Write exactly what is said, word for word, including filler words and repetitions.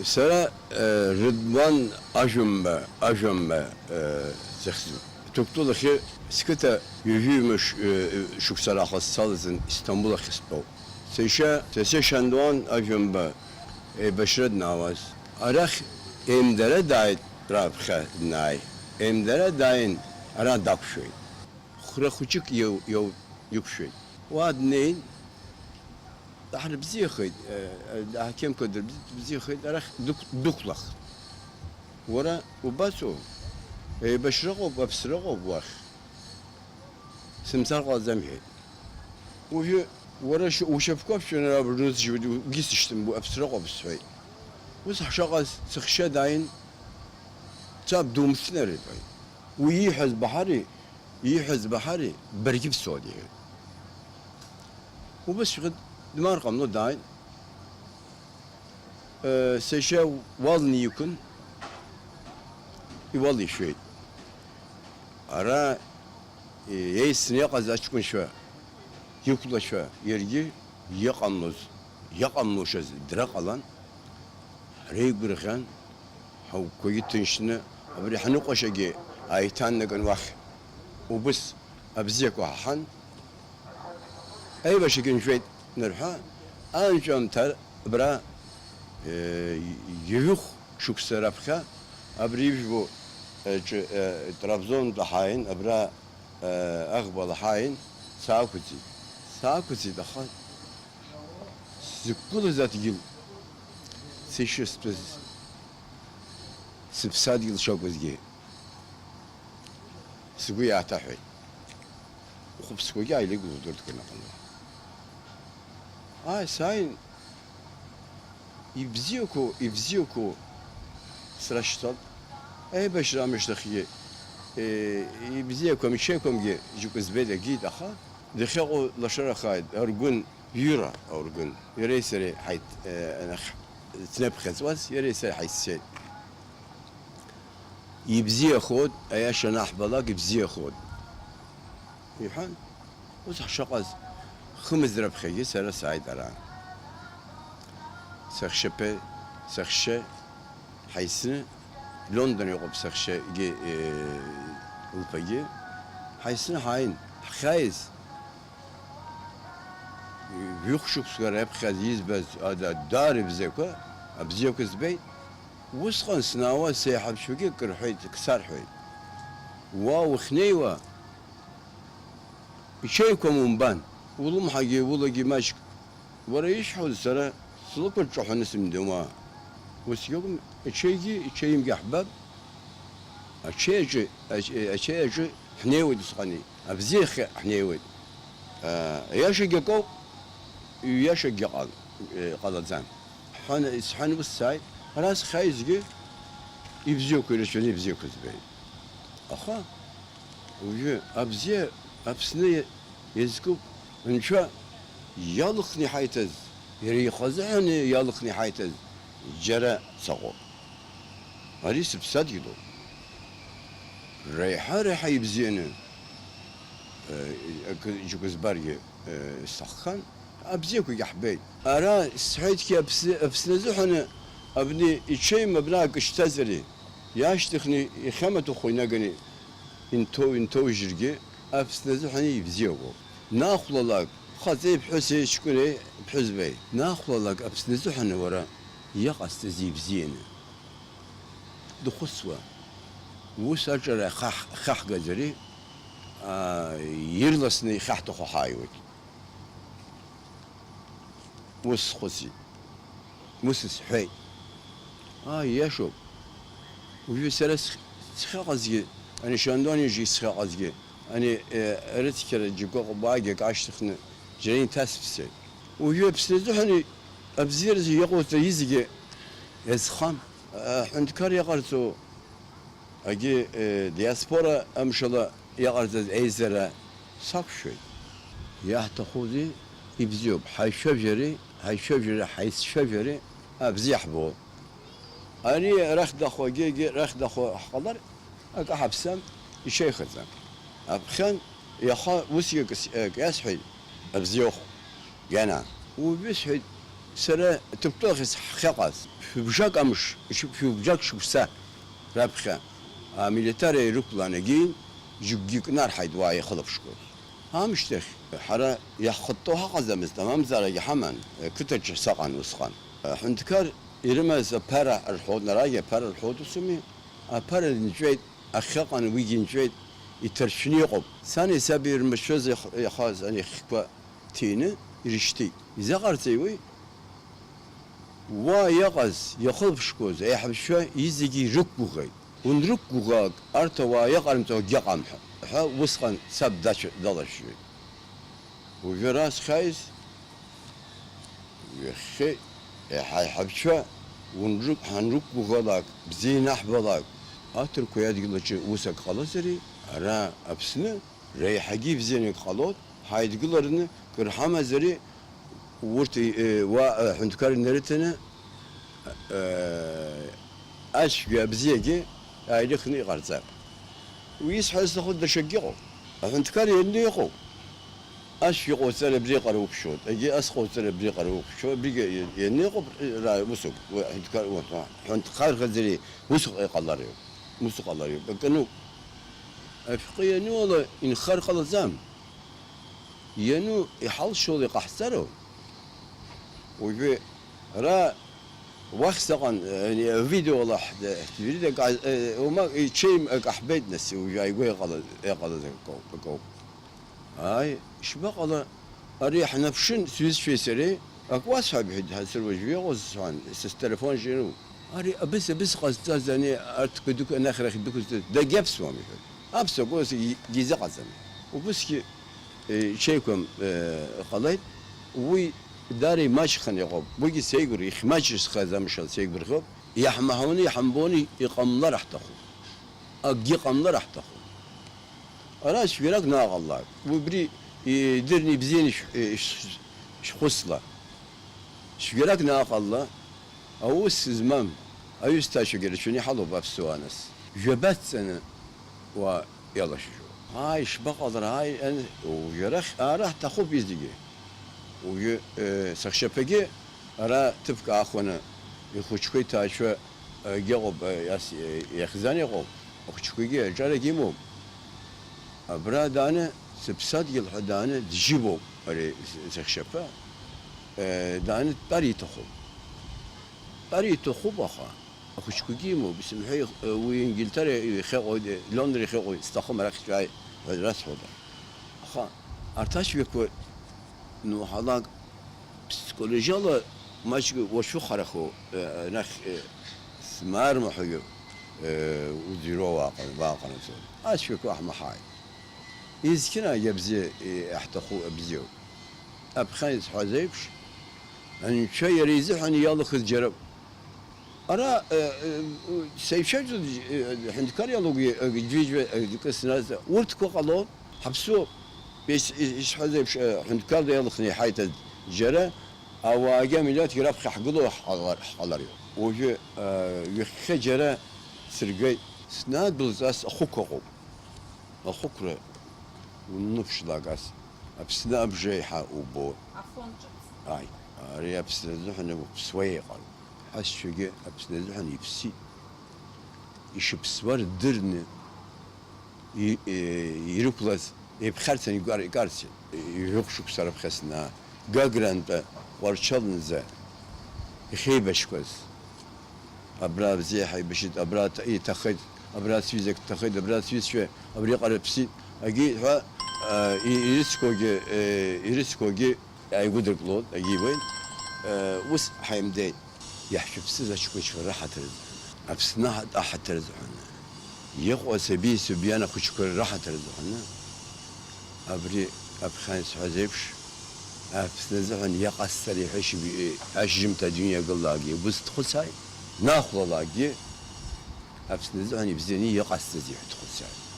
Сара, э, Рыдуан Ажәамба, Ажәамба, э, захьӡу. Ҭырқәтәылахьы сқыҭа ҩажәи ҩымш, э, шықәса раахыс салаӡан Истамбул ахь стәоуп. Сашьа, сашьа Шандуан Ажәамба еибашьра днаауаз. Арахь еимдара дааит, раԥхьа днааи. Еимдара дааин, ара дақәшәеит. Хәра хәыҷык иоу-, иоу-, иқәшәеит. Уа днеин, ҳрыбзиахеит, э, э, аҳақьымқәа дрыбзиахеит, арахь дықә-, дықәлахт. Уара убацоу? Еибашьраҟоуп, аԥсраҟоуп уахь. Сымцар ҟалаӡам, иҳәеит. Уажәы уара ш-, ушьапқәа ԥшәаны ара абыржәы угьы сышьҭым, аԥсраҟоуп сҳәеит. Ус ҳшаҟаз сыхшьа дааин, саб думсҭнарыԥаҩ. Уи ииҳәаз баҳари, ииҳәаз баҳари, баргьы бцоит, иҳәеит. Убысҵәҟьа дмаар ҟамло дааит. Э, сашьа уалны иқәын, иуалишәеит. Ара, э, еицны иҟаз аҷкәынцәа, иқәлацәа, иаргьы иҟамлоз, иҟамлошаз драҟалан, ҳреигәырӷьан, ҳагәқәагьы ҭынчны, абри ҳныҟәашьагьы ааиҭаннакын уахь. Убыс абзиақәа ҳаҳан, аибашьагьы нжәеит нырҳәа, анҵәамҭа абра, э, ҩажәихә шықәса раԥхьа абри ижәбо, э, ҿы-, э, Трабзонтәи ҳааин, абра, э, аӷбала ҳааин, саақәҵит. Саақәҵит, аха сзықәгылаз адгьыл, сышьастәыз, сыԥсадгьыл шакәызгьы, сгәы иааҭаҳәеит. Ухәыԥсқәагьы ааилеигәыдыртәын аҟны. Ааи, сааин, ибзиақәоу, ибзиақәоу срашьҭалт. Аибашьра амышьҭахьгьы, е, ибзиақәам, ичеиқәамгьы џьоукы збеит, агеит, аха дахьыҟоу лашарахааит, Аргәын, Иура Аргәын. Иареи сареи ҳаит-, е, анахь, ҭнеиԥхьыӡуаз, иареи сареи ҳаиццеит. Ибзиахоит, аиаша анаҳбалак ибзиахоит, иҳәан, ус ҳшыҟаз, хымз раԥхьагьы сара сааит ара. Саҳәшьаԥа-, саҳәшьа ҳаицны, Лондон иҟоуп саҳәшьагьы, э, лԥагьы, ҳаицны ҳааин, ҳахьааиз, ҩышықәсқәа раԥхьа избаз ада-, даара ибзиақәа, абзиақәа збеит. Усҟан снаауаз сеиҳабшьагьы акы рҳәеит, акы сарҳәеит. Уа ухьнеиуа, ичеиқәам умбан, улымҳагьы улагьы маҷк. Уара ишәҳәоз сара слықәырҿаҳәаны сымдыруа. Усгьы акәым, ачеигьы, ичеимгьы ҳбап. Ачеи аҿы, ач-, ачеи аҿы ҳнеиуеит усҟан, абзиахь ҳнеиуеит. Э, иашагьы акоуп, иашагьы ҟал-, э, ҟалаӡам. Ҳҳәан, исҳәан, ус сааит. Ара схьааизгьы ибзиақәа ирацәаны ибзиақәа збеит. Аха уажәы абзиа Аԥсны иа-, иазкуп. Анцәа иалхны иҳаиҭаз, иара ихазыҳәаны иалхны иҳаиҭаз џьара саҟоуп. Ари сыԥсадгьылуп. Реиҳа-реиҳа ибзианы, э, акы, џьоукы збаргьы, э, сҭаххан, абзиақәагьы ҳбеит. Ара сҳәеитгьы Аԥсны, Аԥсны азыҳәаны абни ичеим абна акы шьҭазари, иаашьҭыхны ихьамаҭәахәы инаганы инҭоу, инҭоужьыргьы Аԥсны азыҳәаны ибзиақәоуп. Нахәлалак, хаҵеи ԥҳәыси ҷкәыни ԥҳәызбеи, нахәлалак Аԥсны азыҳәаны уара иҟасҵаз ибзианы. Дхәыцуа, ус аҿара ахаҳ-, ахаҳгаӡари, аа, ирласны ихаҳҭахо ҳааиуеит. Ус схәыцит. Ус сҳәеит. Ааи, иашоуп. Уажәы сара сх-, схьыҟазгьы, ани Шандуан ижьи схьыҟазгьы, ани, э, рыцқьара џьоукы ҟәбаагьы ак аашьҭыхны џьара инҭасыԥсеит. Уажәы Аԥсны азыҳәан абзиаразы иҟоуҵаҩы зегьы иазхам. Аҳәынҭқар иҟарҵо, агьи, э, диаспора амшала иҟарҵаз еизара сақәшәоит. Иаҳҭахузеи ибзиоуп, ҳаицәажәари, ҳаицәажәари, ҳаиццәажәари абзиа ҳбо. Ари рахь дахәа, егьи, егьи рахь дахәа ҳҟалар, акы ҳаԥсам, ишеихаӡам. Аԥхьан иаха усгьы акы с-, акы иасҳәеит, абзиахә, Гена. Уажәы сҳәеит, Сара Ҭырқәтәылахь ҳахьыҟаз, шәыбжак амш, шә-, шәыбжак шықәса раԥхьа амилиҭариа ирықәлан егьин, џьыкгьы кнарҳаит уа иахылаԥшқәаз. Амшьҭахь ҳара иаҳхыттоу ҳаҟаӡамызт, амамзарагьы ҳаман, қыҭаҿы саҟан усҟан. Аҳәынҭқар ирымаз аԥара рҳәоит, нарагьы аԥара рҳәоит усуми, аԥара нҵәеит, ахьыҟан уигьы нҵәеит, иҭаршәны иҟоуп. Сани саби ирмышәыз иах-, иахаз ани хьқәа ҭины ирышьҭит. Изаҟарҵеи уи? Уа иҟаз, иахылаԥшқәоз аиҳабацәа изегьы ирықәгәыӷит. Унрықәгәыӷаак, арҭ ауаа иаҟарымҵо акгьы ыҟам ҳәа, ҳәа усҟан саб дацәа-, далацәажәеит. Уажәы ара схьааиз, ҩахьхьи, еиҳа аиҳабацәа унрықә-, ҳанрықәгәыӷалак, бзиа инаҳбалак, аҭырқәа иадгьыл аҿы ус ак ҟалозари, ара Аԥсны реиҳагьы ибзианы ак ҟалоит, ҳаидгылараны кыр ҳамазари, урҭ, э, уа, э, аҳәынҭқар инарыҭаны, э, ацәгьа абзиагьы ааилыхны иҟарҵап. Уи исҳәаз сҭахуп, даҽакгьы ыҟоуп. Аҳәынҭқар ианду иҟоуп. Ацәгьа ҟауҵар абри аҟара уқәшәоит, егьи ас ҟауҵар абри аҟара уқәшәоит, абригьы иа-, ианду иҟоуп, ра-, усуп, уи аҳәынҭқар, уа-, аҳәынҭқар ӷаӡари, усҟ иҟалари, усҟ ҟалари, акану. Ашәҟәы иану ала инхар ҟалаӡам. Иану иҳалшо ала иҟаҳҵароу? Уажәы ара уахь заҟан, э, видеола ҳ-, ҳтелевизор ак-, э, ума, ичеим акы ҳбеит, нас, уажәы ааигәа иҟала-, иҟалаз акоуп, акоуп. Ааи, ишԥаҟала, ари ҳнаԥшын, сҩызцәеи сареи, ак уасҳәап, иҳәеит, ҳа сара уажәы иҟоу сҳәан, са стелефон шьану. Ари абыс, абыс ҟазҵаз ани арҭқәа дуқәа анахь арахь идәықәызҵаз дагьаԥсуам, иҳәеит. Аԥсуа курс и-, дизыҟаҵам. Убысгьы, э, ичеиқәам, э, ҟалеит. Уи даара имаҷханы иҟоуп. Уигьы сеигәыр-, ихьмаҷызхаз амшала сеигәырӷьоуп. Иаҳмаҳауны, иаҳамбони, иҟамлар ҳҭахуп. Акгьы ҟамлар ҳҭахуп. Ара цәгьарак наҟаллак, убри идырны ибзианы ишә-, иш-, шәхәыцла. Цәгьарак наҟалла, аус змам аҩысҭаацәагьы рацәаны иҳалоуп аԥсуаа нас. Жәаба дҵаны уа иалашәжәо. Ааи, ишԥаҟалар, ааи, ан-, уажәы арахь, ара ҳҭахуп изегьы. Уажәы, э, сахьшьаԥагьы ара ҭыԥк аахәаны ихәыҷқәа иҭаацәа Егьыҟоуп, ас, иахьӡан иҟоуп, ахәыҷқәагьы аҿарагьы имоуп. Абра дааны сыԥсадгьыл ҳәа дааны дџьыбоуп ари сыхьшьаԥа, дааны дтәар иҭахуп. Дтәар иҭахуп, аха ахәыҷқәагьы имоуп, исымҳәеи, уи Ингилтера иахьыҟоу, Лондон иахьыҟоу, сҭахым арахь шәааи ҳәа расҳәода. Аха арҭ ацәгьақәа, ну, ҳалак, ԥсихологиала маҷк уацәыхарахо, э, анахь, э, смаарма ҳәагьы, э, уӡырҩуа уааҟа-, уааҟанаҵоит. Ацәгьақәа ҳмаҳаит. Изқьынаагьы абзиа, э, иаҳҭаху абзиоуп. Аԥхьа исҳәаз еиԥш, Анцәа иара изыҳәан иалахыз џьара Ара, э, э, сеицәажәоит, э, ҳәынҭқар иалоугьы, э, џьыџьа, э, кы сназ, урҭқәа ҟало, ҳаԥсуоуп. Ис-, ис-, исҳәаз еиԥш, э, ҳәынҭқарла иалхны иҳаиҭаз џьара ауаагьы амилаҭгьы раԥхьа ҳгыло ҳҟалар, ҳҟалар иоуп. Уажәы, э, ҩахьхьа џьара сыргеит, снадәылҵ ас ахәықәа ыҟоуп. Ахәықәра уныԥшлак ас, Аԥсны абжа еиҳа убо. Афон ҿыц. Ааи, ари Аԥсны азыҳәан уԥсуа иҟан. Ҳасцәагьы Аԥсны азыҳәан иԥсит. Ишыԥсуа рдырны и-, э, ирықәлаз еиԥхьарцан икар-, икарцеит. Ҩажәа шықәса раԥхьа снаа, Гагрантәи Тҟәарчалнӡа ихеибашьқәаз. Абра бзиа ҳаибашьит, абра ҭ-, иҭахеит, абра сҩызак дҭахеит, абра сҩызцәа абриаҟара ԥсит, агьи ҳәа, а, и-, ирыцқәоугьы, э, ирыцқәоугьы ааигәыдырклон, агьибеит. Э, ус ҳаимдеит. Иаҳшәыԥсыз аҷкәынцәа раҳаҭыр азыҳәан, Аԥсны аҳ-, аҳаҭыр азыҳәан, иҟоу асаби-сабиан ахәыҷқәа раҳаҭыр азыҳәан, абри аԥхьан исҳәаз еиԥш, Аԥсны азыҳәан иҟасҵар иҳәашьа-, ашьжьымҭа адунеи иагылалакгьы игәы сҭхәыцааит, нахәлалакгьы Аԥсны азыҳәан ибзианы иҟасҵаз иҳәа дхәыцааит.